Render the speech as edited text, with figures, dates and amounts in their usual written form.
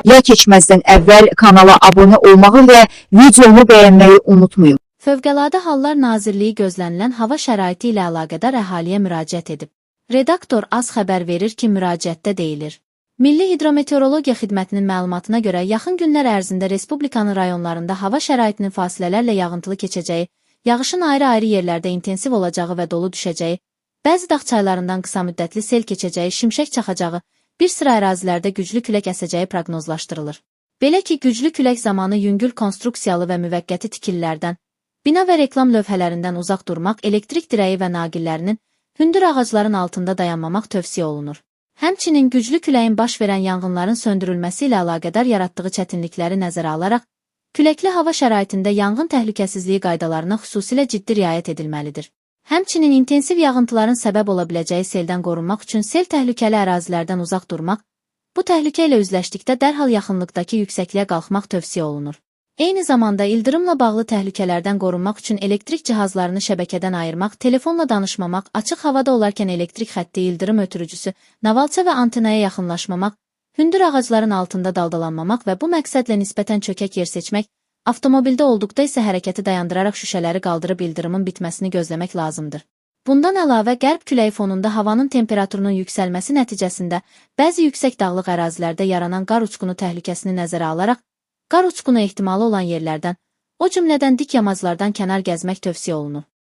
Ya keçməzdən əvvəl kanala abunə olmağı və videomu bəyənməyi unutmayın. Fövqəladə Hallar Nazirliyi gözlənilən hava şəraiti ilə əlaqədar əhaliyə müraciət edib. Redaktor az xəbər verir ki, müraciətdə deyilir. Milli Hidrometeorologiya Xidmətinin məlumatına görə yaxın günlər ərzində respublikanın rayonlarında hava şəraitinin fasilələrlə yağıntılı keçəcəyi, yağışın ayrı-ayrı yerlərdə intensiv olacağı və dolu düşəcəyi, bəzi dağ çaylarından qısamüddətli sel keçəcəyi, şimşək çaxacağı, bir sıra ərazilərdə güclü külək əsəcəyi proqnozlaşdırılır. Belə ki, güclü külək zamanı yüngül konstruksiyalı və müvəqqəti tikililərdən, bina və reklam lövhələrindən uzaq durmaq, elektrik dirəyi və naqillərinin, hündür ağacların altında dayanmamaq tövsiyə olunur. Həmçinin güclü küləyin baş verən yanğınların söndürülməsi ilə əlaqədar yaratdığı çətinlikləri nəzərə alaraq, küləkli hava şəraitində yanğın təhlükəsizliyi qaydalarına xüsusilə ciddi riayət edilməlidir. Həmçinin intensiv yağıntıların səbəb ola biləcəyi seldən qorunmaq üçün sel təhlükəli ərazilərdən uzaq durmaq, bu təhlükə ilə üzləşdikdə dərhal yaxınlıqdakı yüksəkliyə qalxmaq tövsiyə olunur. Eyni zamanda ildırımla bağlı təhlükələrdən qorunmaq üçün elektrik cihazlarını şəbəkədən ayırmaq, telefonla danışmamaq, açıq havada olarkən elektrik xətti, ildırım ötürücüsü, navalça və antenaya yaxınlaşmamaq, hündür ağacların altında daldalanmamaq və bu məqsədlə nisbətən çökək yer seçmək, avtomobildə olduqda isə hərəkəti dayandıraraq şüşələri qaldırıb ildırımın bitməsini gözləmək lazımdır. Bundan əlavə qərb küləyi fonunda havanın temperaturunun yüksəlməsi nəticəsində bəzi yüksək dağlıq ərazilərdə yaranan qar uçqunu təhlükəsini nəzərə alaraq qar uçqunu ehtimalı olan yerlərdən, o cümlədən dik yamaclardan kənar gəzmək tövsiyə olunur.